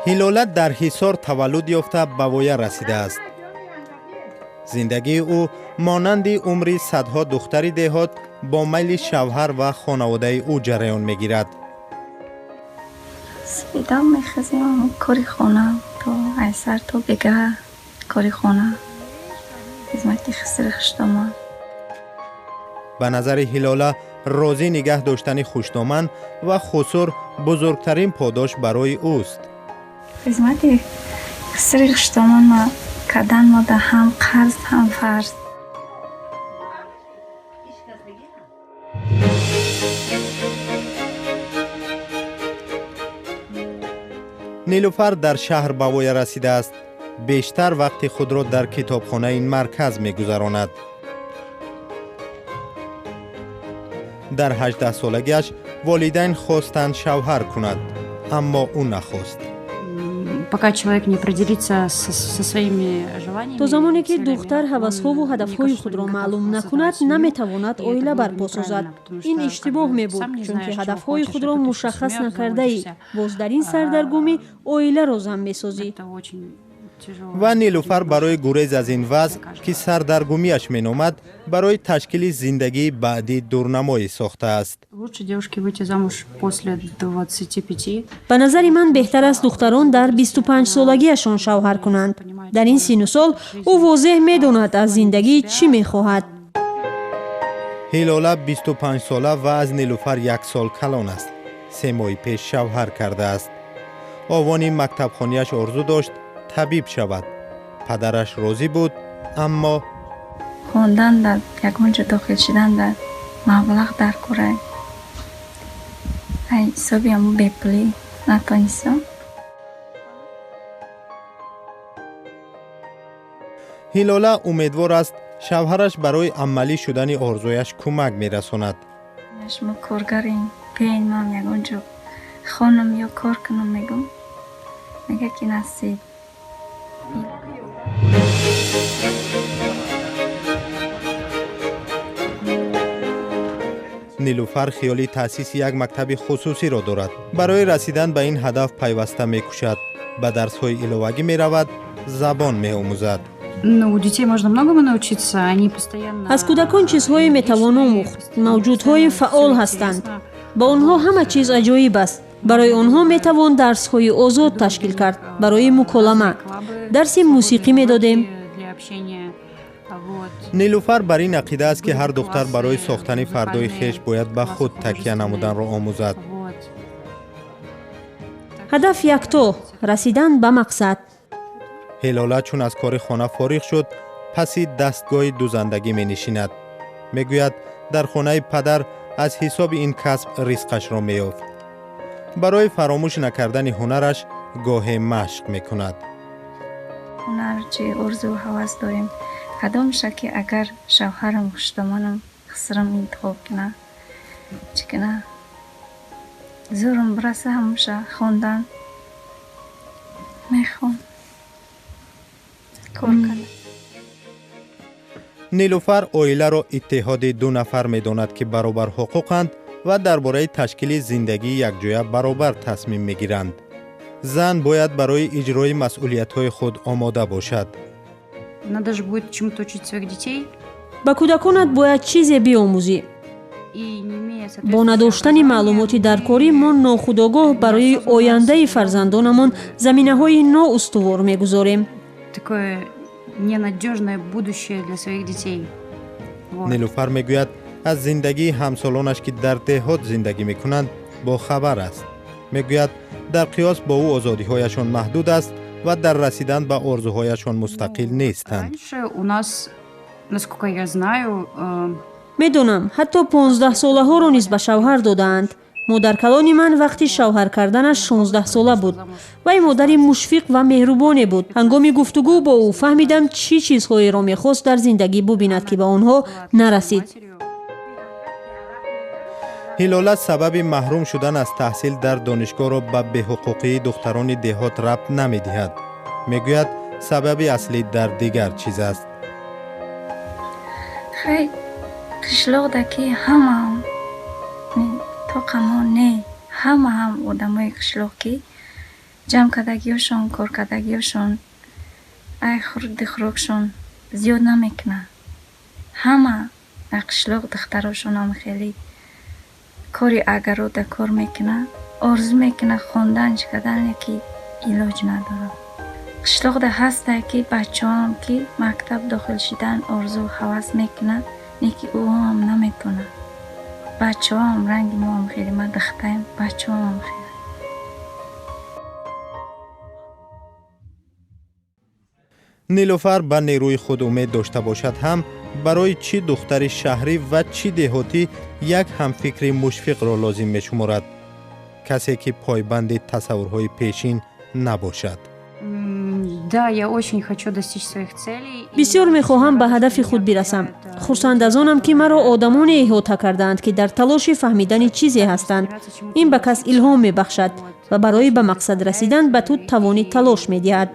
Ҳилола дар Ҳисор таваллуд ёфта, ба воя расидааст. Зиндагии ӯ монанди умри садҳо духтари деҳот бо майли шавҳар ва хонаводаи ӯ ҷараён мегирад. Сипедам мехезем, кори хона то айсар то бегаҳ, кори хона, хизмати хисри хушдоман. Ба назари Ҳилола, розӣ нигаҳ доштани хушдоман ва хусур бузургтарин подош барои ӯст. Хизмати хисри хушдоман кардан мода ҳам қарз, ҳам фарз. Нилуфар дар шаҳр ба воя расидааст. Бештар вақти худро дар китобхонаи ин марказ мегузаронад. Дар 18-солагиаш волидайн хостанд шавҳар кунад, аммо ӯ нахост. Пока человек не определится со своими желаниями, То замоне ки духтар ҳавасҳову ҳадафҳои худро маълум накунад, наметавонад оила барпо созад. Ин иштибоҳ мебуд, чунки ҳадафҳои худро мушаххас накардаӣ, боз дар ин сардаргумӣ оиларо зам месозӣ. Ва Нилуфар барои гурез аз ин вазъ, ки сардаргумиаш меномад, барои ташкили зиндагии баъдӣ дурнамоӣ сохтааст. Лучше девушке выйти замуж после 25. Ба назари ман, беҳтар аст духтарон дар 25-солагиашон шавҳар кунанд. Дар ин сину сол ӯ возеҳ медонад, аз зиндагӣ чӣ мехоҳад. Ҳилола 25-сола ва аз Нилуфар як сол калон аст. 3 моҳи пеш шавҳар кардааст. Овони мактабхонияш орзу дошт табиб шавад. Падараш розӣ буд, аммо Хондан дар ягон ҷо дохил шудан дар маблағ дар кора, ай ҳисоби ҳамо бепулӣ натонистам. Ҳилола умедвор аст, шавҳараш барои амалӣ шудани орзуяш кӯмак мерасонад. Шумо коргарем, пейн, ман ягон ҷо хонам ё кор кунам, мегум, мега ки насиб. Нилуфар хиёли таъсиси як мактаби хусусиро дорад. Барои расидан ба ин ҳадаф пайваста мекӯшад, ба дарсҳои иловагӣ меравад, забон меомӯзад. Ну, у детей можно многому научиться, они постоянно Аз кӯдакон чизҳое метавон омӯхт. Мавҷудҳои фаъол ҳастанд, ба онҳо ҳама чиз аҷоиб аст. Барои онҳо метавон дарсҳои озод ташкил кард барои муколама. Дарси мусиқӣ медодем. Для общения. Вот. Нилуфар бар ин ақида аст, ки ҳар духтар барои сохтани фардои хеш бояд ба худ такя намуданро омӯзад. Вот. Ҳадаф якто: расидан ба мақсад. Ҳилола чун аз кори хона фориғ шуд, паси дастгоҳи дузандагӣ менишинад. Мегӯяд, дар хонаи падар аз ҳисоби ин касб ризқашро меёфт. Барои фаромӯш накардани ҳунараш гоҳе машқ мекунад. Ҳунар чи орзу ҳавас дорем, кадомша ки агар шавҳарам, хушдоманам, хисрам интихоб куна, чӣ куна, зӯрам бираса, ҳамуша хондан мехоҳам, кор кардан. Нилуфар оиларо иттиҳоди ду нафар медонад, ки баробарҳуқуқанд ва дар бораи ташкили зиндагии якҷоя баробар тасмим мегиранд. Зан бояд барои иҷрои масъулиятҳои худ омода бошад. Надо же будет чему-то учить своих детей. Ба кӯдаконат бояд чизе биомӯзӣ. И не имея Бо надоштани маълумоти даркорӣ мо нохудогоҳ барои ояндаи фарзандонамон заминаҳои ноустувор мегузорем. Такое ненадежное будущее для своих детей. Вот. Нилуфар мегӯяд, аз зиндагии ҳамсолонаш, ки дар деҳот зиндагӣ мекунанд, бохабар аст. Мегӯяд, дар қиёс бо ӯ озодиҳояшон маҳдуд аст ва дар расидан ба орзуҳояшон мустақил нестанд. Раньше у нас, насколько я знаю, Медонам, ҳатто 15-солаҳоро низ ба шавҳар додаанд. Модаркалони ман вақти шавҳар карданаш 16-сола буд. Вай модари мушфиқ ва меҳрубоне буд. Ҳангоми гуфтугӯ бо ӯ фаҳмидам, чӣ чизҳоеро мехост дар зиндагӣ бубинад, ки ба онҳо нарасид. Матерью. Ҳилола сабаби маҳрум шудан аз таҳсил дар донишгоҳро ба беҳуқуқии духтарони деҳот рабт намедиҳад. Мегӯяд, сабаби аслӣ дар дигар чиз аст. Хай, қишлоқда ки ҳамаам тоқамо не, ҳама ҳам одамои қишлоқ ки Ҷамъ кардагиёшон, коркардагиёшон, ай хурди хӯрокшон зиёд намекунад. Ҳама дар қишлоқ духтарошонам хеле кори агарода кор мекунад, орзу мекунад хондан, чӣ кардан, леки илоҷ надорад. Қишлоқда ҳастае, ки бачаҳоам, ки мактаб дохил шидан орзу ҳавас мекунад, леки ӯҳоам наметавонад. Бачаҳоам ранги моам хеле, ма духтаем, бачаҳоам хеле. Нилуфар ба нерӯи худ умед дошта бошад ҳам, барои чӣ духтари шаҳрӣ ва чӣ деҳотӣ як ҳамфикри мушфиқро лозим мешуморад, касе ки пойбанди тасаввурҳои пешин набошад. Да, я очень хочу достичь своих целей. Бисёр мехоҳам ба ҳадафи худ бирасам. Хурсанд аз онам, ки маро одамоне иҳота кардаанд, ки дар талоши фаҳмидани чизе ҳастанд. Ин ба кас илҳом мебахшад ва барои ба мақсад расидан ба ту тавони талош медиҳад.